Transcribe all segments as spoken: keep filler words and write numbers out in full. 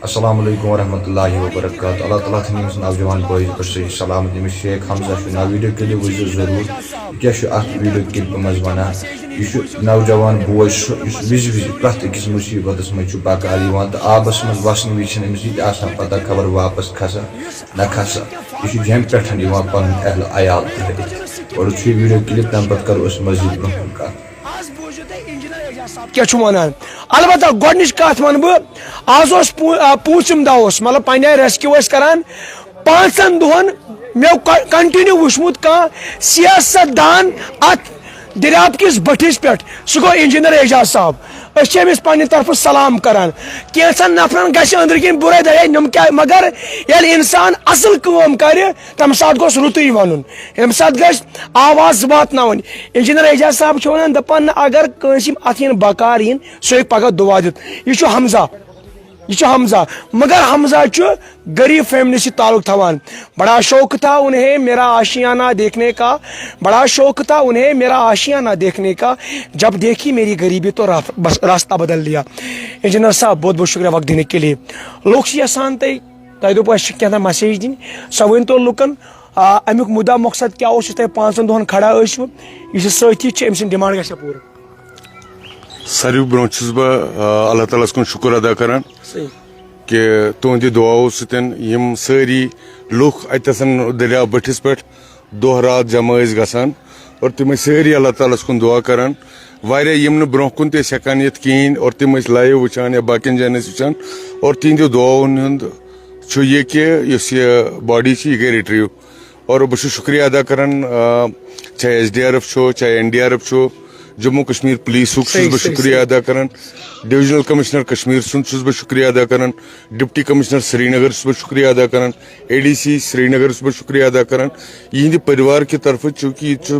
السلام علیکم ورحمۃ اللہ وبرکاتہ۔ اللہ تعالیٰ تھٲینۍ أمِس نوجوان بٲیِس پٮ۪ٹھ صحیح سلامت۔ أمِس شیخ حمزہ چھُ ناو۔ ویڈیو کلپ وٕچھزیو ضروٗر۔ یہِ کیٛاہ چھُ اَتھ ویڈیو کلپہِ منٛز وَنان؟ یہِ چھُ نوجوان بوے سُہ، یُس وِزِ وِزِ پرٛٮ۪تھ أکِس مُصیٖبتَس منٛز چھُ بکار یِوان تہٕ آبَس منٛز وَسنہٕ وِزِ چھِنہٕ أمِس یہِ تہِ آسان پَتہ خبر واپَس کھسا نہ کھسا۔ یہِ چھُ جیٚمہِ پٮ۪ٹھ یِوان پَنُن اہل عیال ترٛٲوِتھ۔ گۄڈٕ چھُ یہِ ویڈیو کلپ، تَمہِ پَتہٕ کَرو أسۍ مزید برونٛہہ کُن کَتھ۔ کیٛاہ چھُ وَنان؟ البتہ گۄڈٕنِچ کَتھ وَنہٕ بہٕ، آز اوس پوٗ- آ، پوٗژِم دۄہ اوس، مطلب، پنٛنہِ آیہِ ریسکیو ٲسۍ کَران۔ پانٛژَن دۄہَن مےٚ کنٹِنیو وٕچھمُت کانٛہہ سیاست دان اَتھ دٔریاب کِس بٔٹھِس پٮ۪ٹھ، سُہ گوٚو انجینئر اعجاز صٲب۔ أسۍ چھِ أمِس پنٛنہِ طرفہٕ سلام کَران۔ کینٛژَن نفرَن گژھِ أنٛدرٕ کِنۍ بُرَے دَپہِ، "ہے، یِم کیٛاہ؟" مگر ییٚلہِ اِنسان اَصٕل کٲم کَرِ، تَمہِ ساتہٕ گوٚژھ رُتُے وَنُن۔ ییٚمہِ ساتہٕ گژھِ آواز واتناوٕنۍ۔ انجینئر اعجاز صٲب چھِ وَنان، دَپان، نہ، اگر کٲنٛسہِ یِم اَتھ یِن بکار یِن، سُہ ہیٚکہِ پگاہ دُعا دِتھ۔ یہِ چھُ حمزہ، یہِ چھُ حمزہ۔ مگر حمزہ چھُ غریب فیملی سۭتۍ تعلق تھاوان۔ بڑا شوق تھا انہیں میرا آشیانہ دیکھنے کا، بڑا شوق تھا انہیں میرا آشیانہ دیکھنے کا، جب دیکھی میری غریبی تو راف- بس راستہ بدل لیا۔ انجینئر صاحب، بہت بہت شکریہ وقت دینے کے لیے۔ لوگ چھِ یژھان تۄہہِ تۄہہِ دوٚپوُ اَسہِ چھِ کینٛہہ تام مسیج دِنۍ، سۄ ؤنۍ تو لُکن، آ، اَمیُک مُدا مقصد کیٛاہ اوس یُس تۄہہِ پانٛژن دۄہن کھڑا ٲسوٕ؟ یُس یہِ سٲتھی چھِ، أمۍ سٕنٛز ڈِمانڈ گژھِ پوٗرٕ۔ ساروی برونٛہہ چھُس بہٕ آ، اللہ تعالیٰ ہَس کُن شُکُر ادا کران صحیح۔ کہِ تُہنٛدِ دُعاوو سۭتۍ یِم سٲری لُکھ اَتٮ۪تھ دٔریاو بٔٹھِس پٮ۪ٹھ دۄہ راتھ جمع ٲسۍ گژھان اور تِم ٲسۍ سٲری اللہ تعالیٰ ہَس کُن دُعا کران۔ واریاہ یِم نہٕ برونٛہہ کُن تہِ ٲسۍ ہٮ۪کان یِتھ کِہیٖنۍ اور تِم ٲسۍ لایِو وٕچھان یا باقین جاین ٲسۍ وٕچھان اور تِہنٛدِ دُعاوَن ہُنٛد چھُ یہِ کہِ یُس یہِ باڈی چھِ، یہِ گٔے رِٹریٖو۔ اور بہٕ چھُس شُکریہ ادا کران، آ، چاہے ایس ڈی آر ایف چھُ، چاہے این ڈی آر ایف چھُ، جموں کشمیر پولیسُک چھُس صحیح، بہٕ صحیح، شُکریہ صحیح۔ ادا کران، ڈویژنل کمشنر کشمیر سُنٛد چھُس بہٕ شُکریہ ادا کران، ڈپٹی کمشنر سرینگر چھُس بہٕ شُکریہ ادا کران، اے ڈی سی سرینگر چھُس بہٕ شُکریہ ادا کران۔ یِہنٛدِ پٔرِوار کہِ طرفہٕ، چوٗنٛکہِ یہِ چھُ،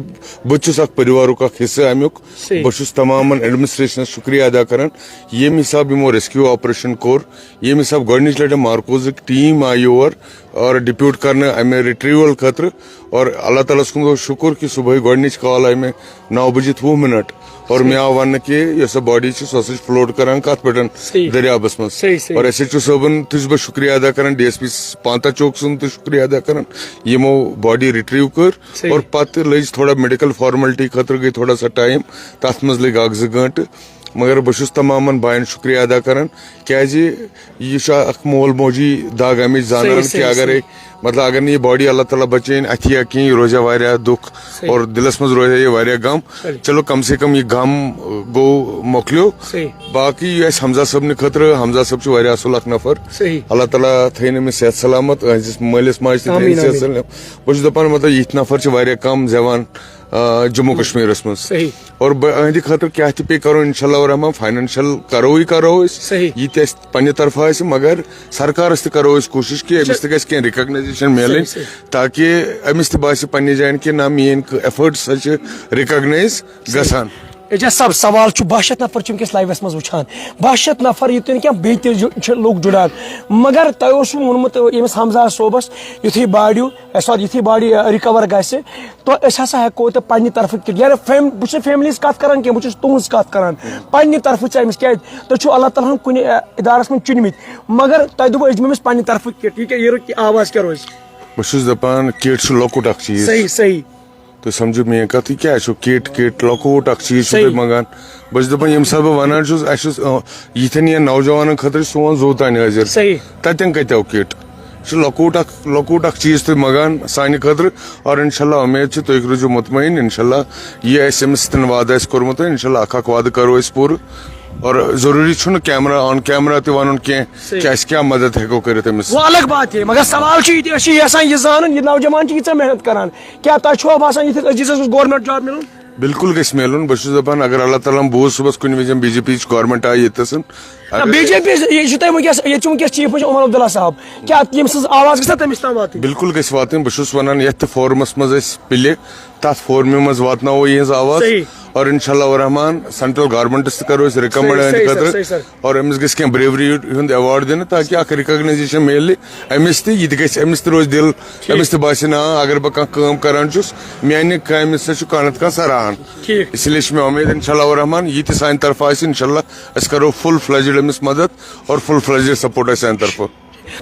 بہٕ تہِ چھُس اکھ پٔرِوارُک اکھ حصہٕ امیُک۔ صحیح۔ بہٕ چھُس تمامن ایڈمنسٹریشنس شُکریہ ادا کران، ییٚمہِ حساب یِمو ریسکیو آپریشن کوٚر، ییٚمہِ حساب گۄڈٕنِچ لٹہِ مارکوزٕکۍ ٹیٖم آیہِ یور اور ڈپیوٹ کرنہٕ امہِ ریٹریول خٲطرٕ۔ اور اللہ تعالیٰ ہَس کُن گوٚو شُکُر کہِ صُبحٲے گۄڈٕنِچ کال آیہِ مےٚ نو بجے وُہ منٹ اور مےٚ آو وننہٕ کہِ یۄس سۄ باڈی چھِ، سۄ ہسا چھِ فلوٹ کران کتھ پٮ۪ٹھ؟ صحیح۔ دٔریابس منٛز۔ صحیح، صحیح۔ اور ایس ایچ او صٲبن تہِ چھُس بہٕ شُکریہ ادا کران، ڈی ایس پی پانتا چوک سُنٛد تہِ شُکریہ ادا کران، یِمو باڈی رِٹریو کٔر۔ صحیح۔ اور پتہٕ لٔج تھوڑا میڈیکل فارملٹی خٲطرٕ گٔے تھوڑا سا ٹایم، تتھ منٛز لٔگۍ اکھ زٕ گٲنٹہٕ۔ مگر بہٕ چھُس تمامن باین شُکریہ ادا کران، کیازِ یہِ چھُ اکھ مول موجی دگ امِچ زانان صحیح، کہِ صحیح، اگرے، صحیح۔ مطلب، اگر نہٕ یہِ باڈی اللہ تعالیٰ بچٲیِن اتھِ یا کینٛہہ، یہِ روزِ ہا واریاہ دُکھ صحیح۔ اور دِلس منٛز روزِ ہا یہِ واریاہ غم۔ صحیح۔ چلو، کم سے کم یہِ غم، آ، گوٚو مۄکلیو۔ صحیح۔ باقٕے یہِ اَسہِ حمزہ صٲبنہِ خٲطرٕ، حمزہ صٲب چھُ واریاہ اصل اکھ نفر۔ صحیح۔ اللہ تعالیٰ تھٲیِن أمِس صحت سلامت، أہنٛدِس مٲلِس ماجہِ تہِ تھٲیِن آمیٖن، صحت آمیٖن۔ سلامت۔ بہٕ چھُس دَپان، مطلب، یِتھۍ نفر چھِ واریاہ کم زٮ۪وان، آ، جموں کشمیرس منٛز۔ صحیح۔ اور بہٕ أہنٛدِ خٲطرٕ کیٛاہ تہِ پے کرو، انشاء اللہ الرحمان، فاینانشل کروٕے کرو أسۍ۔ صحیح۔ یہِ تہِ اَسہِ پننہِ طرفہٕ آسہِ، مگر سرکارس تہِ کرو أسۍ کوٗشش کہِ أمِس تہِ گژھِ کینٛہہ ریکگنایزیشن میلٕنۍ، صحیح، صحیح۔ تاکہِ أمِس تہِ باسہِ پننہِ جایہِ کہِ نہ، میٲنۍ ایفٲرٹس ہسا چھِ ریکگنایز گژھان۔ اعجاز صٲب، سوال چھُ، باہ شیٚتھ نفر چھِ وٕنکیٚس لایوَس منٛز وٕچھان، باہ شیٚتھ نفر یوت نہٕ کینٛہہ، بیٚیہِ تہِ چھِ لُکھ جُڑان۔ مگر تۄہہِ اوسوُ ووٚنمُت ییٚمِس حمزہ صٲبَس، یُتھُے باڈیو، اَسہِ ووت یُتھُے باڈی، آ، رِکَوَر گژھِ، تو أسۍ ہسا ہٮ۪کو تہٕ پننہِ طرفہٕ تہِ، یعنی فیم-، بہٕ چھُس فیملی ہٕنٛز کَتھ کران کینٛہہ، بہٕ چھُس تُہٕنٛز کَتھ کران، پننہِ طرفہٕ چھِ أمِس، کیٛازِ تُہۍ چھِو اللہ تعالیٰ ہَن کُنہِ، آ، اِدارَس منٛز چُنمٕتۍ، مگر تۄہہِ دوٚپوُ أسۍ دِمو أمِس پننہِ طرفہٕ کِٹ، یہِ کیٛاہ، یہِ رو-، یہِ آواز کیٛاہ روزِ؟ بہٕ چھُس دَپان، کِٹ چھُ لۄکُٹ اکھ چیٖز۔ صحیح، صحیح۔ تُہۍ سمجھِو میٲنۍ کتھ، یہِ کیٛاہ چھُ؟ کِٹ، کِٹ، لۄکوٹ اکھ چیٖز چھُ صحیح۔ تُہۍ منٛگان۔ بہٕ چھُس دپان، ییٚمہِ ساتہٕ بہٕ ونان چھُس، اسہِ چھُس، آ، یِتھٮ۪ن یِتھٮ۪ن نوجوانن خٲطرٕ چھُ سون زُو تانۍ حٲضِر۔ صحیح۔ تتٮ۪ن کتہِ آو کِٹ؟ یہِ چھُ لۄکوٹ اکھ، لۄکوٹ اکھ چیٖز تُہۍ منٛگان سانہِ خٲطرٕ۔ اور انشاءاللہ امید چھِ، تُہۍ روٗزِو مطمئن، انشاءاللہ یہِ اسہِ أمِس سۭتۍ وعدٕ آسہِ کوٚرمُت، انشاءاللہ اکھ اکھ وعدٕ کرو أسۍ پوٗرٕ۔ اور ضروٗری چھُنہٕ کیمرہ، آن کیمرہ تہِ ونُن کینٛہہ، صحیح۔ کہِ اسہِ کیٛاہ مدد ہٮ۪کو کٔرِتھ أمِس۔ وہ الگ بات ہے، مگر سوال چھُ یہِ تہِ، أسۍ چھِ یژھان یہِ زانُن، یہِ نوجوان چھُ ییٖژاہ محنت کران، کیٛاہ تۄہہِ چھُوا باسان یِتھِس عزیزس گوٚژھ گورنمنٹ جاب مِلُن؟ بالکل گژھِ میلُن۔ بہٕ چھُس دپان، اگر اللہ تعالیٰ ہن بوٗز صُبحس کُنہِ وِزِ بی جے پی ہٕچ گورنمنٹ آیہِ ییٚتہِ تھَسن، نہ، بی جے پی یہِ چھُ تۄہہِ وٕنکیٚس، ییٚتہِ چھُ وٕنکیٚس چیف منسٹر عمر عبداللہ صاحب، کیٛاہ ییٚمہِ سٕنٛز آواز گژھِ نا تٔمِس تام واتٕنۍ؟ بالکل گژھِ واتٕنۍ۔ بہٕ چھُس ونان، یتھ تہِ فورمس منٛز أسۍ پِلہِ، تتھ فورمہِ منٛز واتناوو یِہنٛز آواز۔ صحیح۔ اور انشاء اللہ الرحمن سینٹرل گورنمنٹس تہِ کرو أسۍ ریکمنڈ صحیح، أہنٛدِ صحیح، خٲطرٕ۔ صحیح، صحیح۔ اور أمِس گژھِ کینٛہہ bravery ہُنٛد ایوارڈ دِنہٕ، تاکہِ اکھ ریکگنائزیشن میلہِ أمِس تہِ، یہِ تہِ گژھِ أمِس تہِ روزِ دِل، ٹھیٖک۔ أمِس تہِ باسہِ نا، اگر بہٕ کانٛہہ کٲم کران چھُس، میانہِ کامہِ سۭتۍ چھُ کانٛہہ نتہٕ کانٛہہ سراہان۔ ٹھیٖک۔ اس لیے چھِ مےٚ اُمید انشاء اللہ الرحمن یہِ تہِ سانہِ طرفہٕ آسہِ، انشاء اللہ أسۍ کرو فل فلیجڈ أمِس مدد اور فل فلیجڈ سپورٹ آسہِ سانہِ طرفہٕ۔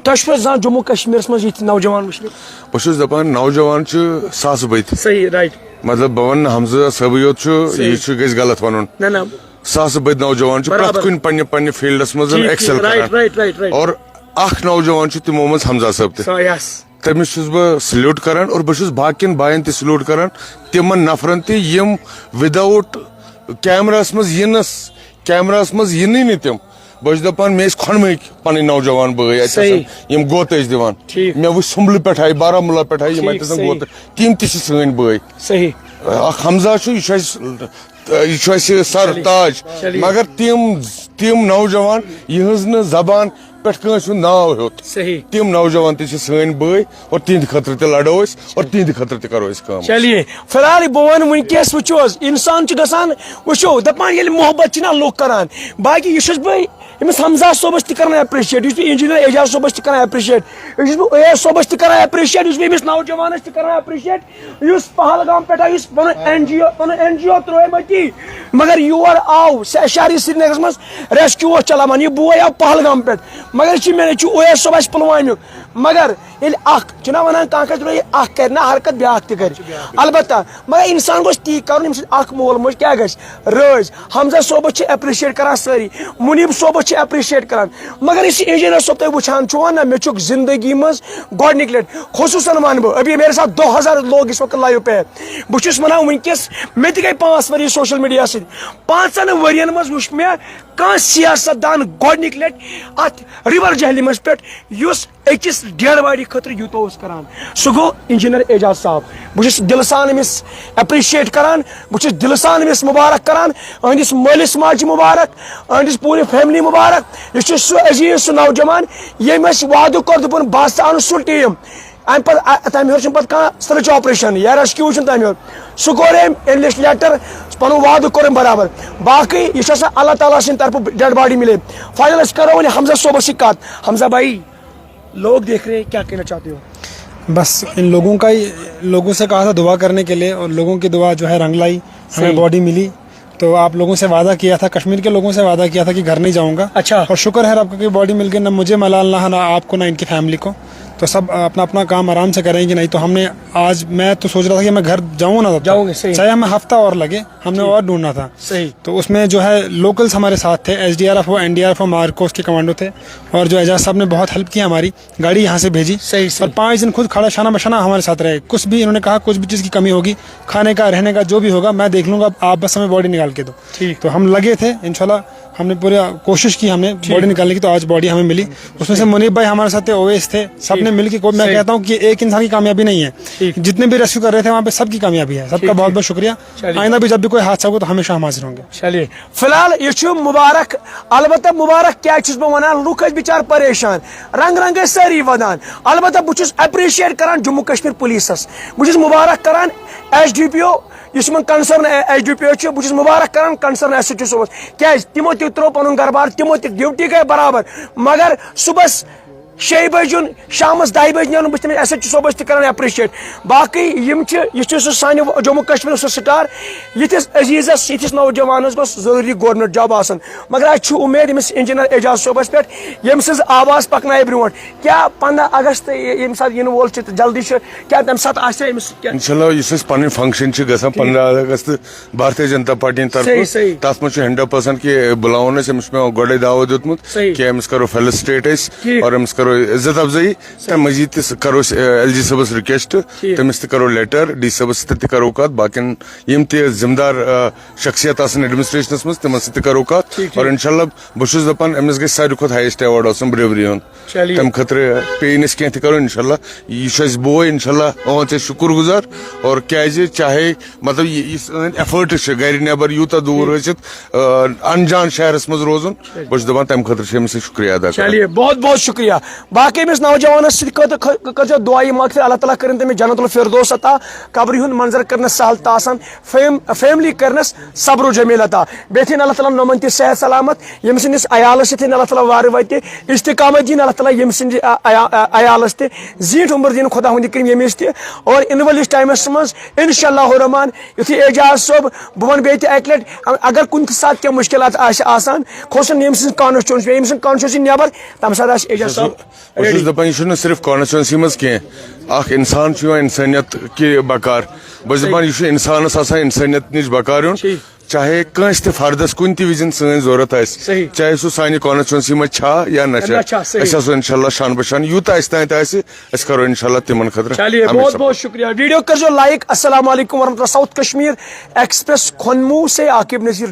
تۄہہِ چھُوا زانٛہہ جموں کشمیرس منٛز یِتھۍ نوجوان وٕچھمٕتۍ؟ بہٕ چھُس دپان نوجوان چھِ ساسہٕ بٔدۍ۔ صحیح، رائٹ۔ مطلب بہٕ ونہٕ نہٕ حمزہ صٲبٕے یوت چھُ، صحیح۔ یہِ چھُ گژھِ غلط ونُن۔ نہ، نہ۔ ساسہٕ بٔدۍ نوجوان چھِ برابر۔ پرٛٮ۪تھ کُنہِ پننہِ پننہِ فیلڈس منٛز ٹھیٖک، ٹھیٖک، ایکسل رائٹ، کران۔ Right, right, right. اور اکھ نوجوان چھُ تِمو منٛز حمزہ صٲب تہِ۔ سا-، یس۔ تٔمِس چھُس بہٕ سلیوٹ کران اور بہٕ چھُس باقین باین تہِ سلیوٹ کران، تِمن نفرن تہِ یِم وداؤٹ کیمراہس منٛز یِنس، کیمراہس منٛز یِنٕے نہٕ تِم۔ بہٕ چھُس دَپان، مےٚ ٲسۍ کھۄنمٕکۍ پَنٕنۍ نوجوان بٲے اَتہِ صحیح۔ آسان، یِم گوتہٕ ٲسۍ دِوان۔ ٹھیٖک۔ مےٚ وٕچھ سُمبلہٕ پٮ۪ٹھ آیہِ، بارہمولہ پٮ۪ٹھ آیہِ، یِم ٹھیٖک، اَتہِ آسان صحیح۔ گوتہٕ، تِم تہِ چھِ سٲنۍ بٲے۔ صحیح۔ اَکھ حمزہ چھُ، یہِ چھُ اَسہِ، یہِ چھُ اَسہِ سر چلیے۔ تاج۔ چلیے۔ مگر تِم، تِم نوجوان، یِہٕنٛز نہٕ زبان پٮ۪ٹھ کٲنٛسہِ ہُنٛد ناو ہیوٚت۔ صحیح۔ تِم نوجوان تہِ چھِ سٲنۍ بٲے اور تِہِنٛدِ خٲطرٕ تہِ لڑو أسۍ اور تِہِنٛدِ خٲطرٕ تہِ کرو أسۍ کٲم۔ چلیے، فی الحال یہِ بہٕ وَنہٕ وٕنکیٚس وٕچھو حظ، اِنسان چھُ گژھان، وٕچھو، دَپان ییٚلہِ محبت چھِ نہ لُکھ کران، باقٕے یہِ چھُس بہٕ أمِس حمزہ صٲبَس تہِ کران ایپریشیٹ، یُس بہٕ انجینئر اعجاز صٲبَس تہِ کران ایپریشیٹ، یُس بہٕ اویس صٲبَس تہِ کران ایپریشیٹ، یُس بہٕ أمِس نوجوانَس تہِ کران ایپریشیٹ، یُس پہلگام پٮ۪ٹھ آو، یُس پَنُن این جی او، پَنُن این جی او ترٛوو أتی، مگر یور آو سہ-، شہری سرینگرَس منٛز ریسکیو اوس چلاوان، یہِ بوے آو پہلگام پٮ۪ٹھ، مگر یہِ چھُ مےٚ، یہِ چھُ اویس صٲب اَسہِ پُلوامیُک، مگر ییٚلہِ اکھ چھُنہ وَنان، کانٛہہ کَتہِ روزِ، اکھ کَرِ نہ حرکت، بیٛاکھ تہِ کَرِ۔ البتہ مگر اِنسان گوٚژھ تی کَرُن، ییٚمہِ سۭتۍ اکھ مول موج کیٛاہ گژھِ؟ رٲضۍ۔ حمزہ صٲبَس چھِ ایپریشیٹ کران سٲری، مُنیٖب صٲبَس چھِ ایپریشیٹ کران۔ مگر یُس یہِ انجینئر صٲب تُہۍ وٕچھان چھِو نہ، مےٚ چھُکھ زندگی منٛز گۄڈٕنِکۍ لٹہِ، خصوٗصاً وَنہٕ بہٕ، ابھی میرے ساتھ دو ہزار لوگ اس وقت لائیو پہ ہیں۔ بہٕ چھُس وَنان وٕنکیٚس، مےٚ تہِ گٔے پانٛژھ ؤری سوشل میڈیا سۭتۍ۔ پانٛژن ؤرین منٛز وٕچھ مےٚ کانٛہہ سیاست دان گۄڈٕنِکۍ لٹہِ اتھ ریور جہلمس پٮ۪ٹھ، یُس أکِس ڈیڈ باڈی خٲطرٕ یوٗتاہ اوس کران، سُہ گوٚو انجینئر اعجاز صاحب۔ بہٕ چھُس دِلہٕ سان أمِس ایپریشیٹ کران، بہٕ چھُس دِلہٕ سان أمِس مُبارک کران، أہٕنٛدِس مٲلِس ماجہِ مُبارک، أہٕنٛدِس پوٗرٕ فیملی مُبارک۔ یہِ چھُ سُہ عزیٖز، سُہ نوجوان، ییٚمۍ اَسہِ وعدٕ کوٚر، دوٚپُن، بہٕ ہسا اَنہٕ سُہ ٹیٖم۔ اَمہِ پتہٕ، اَ-، تَمہِ ہیوٚر چھُنہٕ پَتہٕ کانٛہہ سٔرٕچ آپریشن یا ریسکیو چھُنہٕ تَمہِ ہیوٚر۔ سُہ کوٚر أمۍ، أمۍ لیٚچھ لیٹر، پَنُن وعدٕ کوٚر أمۍ برابر۔ باقٕے یہِ چھُ آسان اللہ تعالیٰ سٕنٛدِ طرفہٕ ڈیڈ باڈی مِلے۔ فاینل أسۍ کرو وۄنۍ حمزہ صٲبَس سۭتۍ کَتھ۔ حمزہ بھائی، لوگ دیکھ رہے ہیں، کیا کہنا چاہتے ہو؟ بس ان لوگوں کا ہی، لوگوں سے کہا تھا دعا کرنے کے لیے اور لوگوں کی دعا جو ہے رنگ لائی، ہمیں صحیح۔ باڈی ملی۔ تو آپ لوگوں سے وعدہ کیا تھا، کشمیر کے لوگوں سے وعدہ کیا تھا کہ گھر نہیں جاؤں گا۔ اچھا۔ اور شکر ہے رب کا کہ باڈی مل گئی، نہ مجھے ملال نہ، نہ آپ کو، نہ ان کی فیملی کو۔ تو سب اپنا اپنا کام آرام سے کریں گے، نہیں تو ہم نے آج، میں تو سوچ رہا تھا کہ میں گھر جاؤں نہ تب تک۔ جاؤں گے، صحیح۔ چاہے ہمیں ہفتہ اور لگے، ہم نے ٹھیک۔ اور ڈھونڈنا تھا۔ صحیح۔ تو اس میں جو ہے لوکلز ہمارے ساتھ تھے، ایس ڈی آر ایف ہو، این ڈی آر ایف ہو، مارکوس کے کمانڈو تھے، اور جو اعجاز صاحب نے بہت ہیلپ کی ہماری، گاڑی یہاں سے بھیجی۔ صحیح، صحیح۔ اور پانچ دن خود کھڑا، شانہ بشانہ ہمارے ساتھ رہے۔ کچھ بھی انہوں نے کہا، کچھ بھی چیز کی کمی ہوگی، کھانے کا، رہنے کا، جو بھی ہوگا، میں دیکھ لوں گا، آپ بس ہمیں باڈی نکال کے دو۔ ٹھیک۔ تو ہم لگے تھے، انشاءاللہ ہم نے پوری کوشش کی، ہم نے ٹھیک۔ باڈی نکالنے کی، تو آج باڈی ہمیں ملی۔ اس میں سے منیب بھائی ہمارے ساتھ تھے، اویس تھے، سب نے ٹھیک۔ مل کے کو-، میں صحیح۔ کہتا ہوں کہ ایک انسان کی کامیابی نہیں ہے۔ ٹھیک۔ جتنے بھی ریسکیو کر رہے تھے وہاں پہ، سب کی کامیابی ہے، سب ٹھیک، کا بہت ٹھیک۔ بہت شکریہ۔ چلیے۔ آئندہ بھی جب بھی کوئی حادثہ ہوگا تو ہمیشہ ہم حاضر ہوں گے۔ چلیے۔ فی الحال یہِ چھُ مُبارک، البتہ مُبارک کیٛازِ چھُس بہٕ وَنان، لُکھ ٲسۍ بِچار پریشان، رنٛگ رنٛگ ٲسۍ سٲری وَدان، البتہ بہٕ چھُس ایپریشیٹ کران جموں کشمیر پُلیٖسَس، بہٕ چھُس مُبارک کران ایس ڈی پی او، یُس یِمن کنسرن ایس ڈی پی او چھُ، بہٕ چھُس مُبارک کران کنسرن ایس ایچ او صٲبَس، کیٛازِ تِمو تہِ ترٛوو پَنُن گربار، تِمو تہِ ڈیوٹی گٔے برابر، مگر صُبحَس شیٚیہِ بجہِ یُن، شامس دَہہِ بجہِ نیرُن، بہٕ چھُس تٔمِس ایس ایچ او صٲبس تہِ کران ایپریشیٹ۔ باقٕے یِم چھِ، یہِ چھُ سُہ سانہِ جموں کشمیرُک سُہ سٹار، یِتھِس عزیزس، یِتھِس نوجوانس گوٚژھ ضروٗری گورنمنٹ جاب آسُن۔ مگر اَسہِ چھُ اُمید أمِس انجینئر اعجاز صٲبس پٮ۪ٹھ، ییٚمہِ سٕنٛز آواز پکنایہِ برونٛٹھ۔ کیٛاہ پنٛداہ اگست ییٚمہِ ساتہٕ یِنہٕ وول چھُ تہٕ جلدی چھُ، کیٛاہ تَمہِ ساتہٕ آسہِ أمِس کیٛاہ؟ انشاءاللہ یُس اَسہِ پنٕنۍ فنکشن چھِ گژھان ٹھیٖک۔ پنٛداہ اگست بھارتیہ جنتا پارٹی ہٕنٛدِ طرفہٕ، صحیح، صحیح۔ تَتھ منٛز چھُ ہنڈریڈ پٔرسنٹ کہِ بُلاوُن أسۍ، أمِس چھُ مےٚ گۄڈَے دعوت دیُتمُت صحیح۔ کہِ أمِس کرو فیلسٹریٹ أسۍ ٹھیٖک۔ اور أمِس کرو عزت افزٲیی۔ تَمہِ مٔزیٖد تہِ س-، کرو أسۍ، اے، ایل جی صٲبَس رِکویسٹ، ٹھیٖک۔ تٔمِس تہِ کرو لیٹر، ڈی سی صٲبَس سۭتۍ تہِ کرو کَتھ، باقین یِم تہِ ذمہٕ دار، آ، شخصیت آسن ایڈمنسٹریشنَس منٛز، تِمن سۭتۍ تہِ کرو کَتھ۔ ٹھیٖک، ٹھیٖک۔ اور انشاءاللہ بہٕ چھُس دَپان أمِس گژھِ ساروی کھۄتہٕ ہایسٹ ایوارڈ آسُن بریوری ہُنٛد۔ چلیے۔ تَمہِ خٲطرٕ پیٚیہِ نہٕ أسۍ کینٛہہ تہِ کرو انشاءاللہ۔ یہِ چھُ اَسہِ بوے، انشاءاللہ، أہنٛد چھِ أسۍ شُکُر گُزار۔ اور کیازِ چاہے، مطلب، یہِ، یہِ سٲنۍ ایفٲرٹٕس چھِ گرِ نٮ۪بر یوٗتاہ دوٗر ٲسِتھ، آ، انجان شہرس منٛز روزُن، بہٕ چھُس دَپان تَمہِ خٲطرٕ چھِ أمِس أسۍ شُکریہ ادا کران۔ چلیے، بہت بہت شُکریہ۔ باقٕے أمِس نوجوانس سۭتۍ کٔر-، کٔر-، کٔرزیو دُعا یہِ مغفرت، اللہ تعالیٰ کٔرِن تٔمِس جنت الفردوس عطا، قبرِ ہُنٛد منظر کٔرنس سہل تہٕ آسان، فیم-، فیملی کٔرنس صبر و جمیل عطا۔ بیٚیہِ تھٲیِن اللہ تعالیٰ ہن یِمن تہِ صحت سلامت، ییٚمہِ سٕنٛدِس عیالس تہِ تھٲیِن اللہ تعالیٰ وارٕ وتہِ، استقامت دِیِن اللہ تعالیٰ ییٚمہِ سٕنٛدِ عیالس تہِ، زیٖٹھ عمر دِیِن خۄداوندِ کریم ییٚمِس تہِ۔ اور یِنہٕ وٲلِس ٹایمس منٛز انشاء اللہ الرحمن یُتھُے اعجاز صٲب، بہٕ وَنہٕ بیٚیہِ تہِ اَکہِ لَٹہِ، اگر کُنہِ تہِ ساتہٕ کینٛہہ مُشکِلات آسہِ آسان، خصوٗصاً ییٚمہِ سٕنٛز کانسٹچوٗنسی، ییٚمہِ سٕنٛز کانسٹچوٗنسی نٮ۪بر، تَمہِ ساتہٕ آسہِ اعجاز صٲب بہٕ چھُس ready۔ دَپان، یہِ چھُنہٕ صرف کانسٹچوٗنسی منٛز کینٛہہ، اکھ اِنسان چھُ یِوان اِنسٲنیت کہِ بکار۔ بہٕ چھُس دَپان، یہِ چھُ اِنسانَس آسان اِنسٲنیت نِش بکار یُن، ٹھیٖک۔ چاہے کٲنٛسہِ تہِ فردَس کُنہِ تہِ وِزِ سٲنۍ ضروٗرت آسہِ، صحیح۔ چاہے سُہ سانہِ کانسٹچوٗنسی منٛز چھا یا نہ چھا، نہ چھا، صحیح۔ أسۍ آسو اِنشاءاللہ شان بہ شان، یوٗتاہ اَسہِ تانۍ تہِ آسہِ، أسۍ کَرو اِنشاءاللہ تِمن خٲطرٕ چلیے، ہمیشہِ بہت support۔ بہت شُکریہ۔ ویڈیو کٔرزیو like۔ السلام علیکم ورحمۃ اللہ۔ ساؤتھ کشمیر ایکسپریس کھۄنمو سے عاقب نذیر۔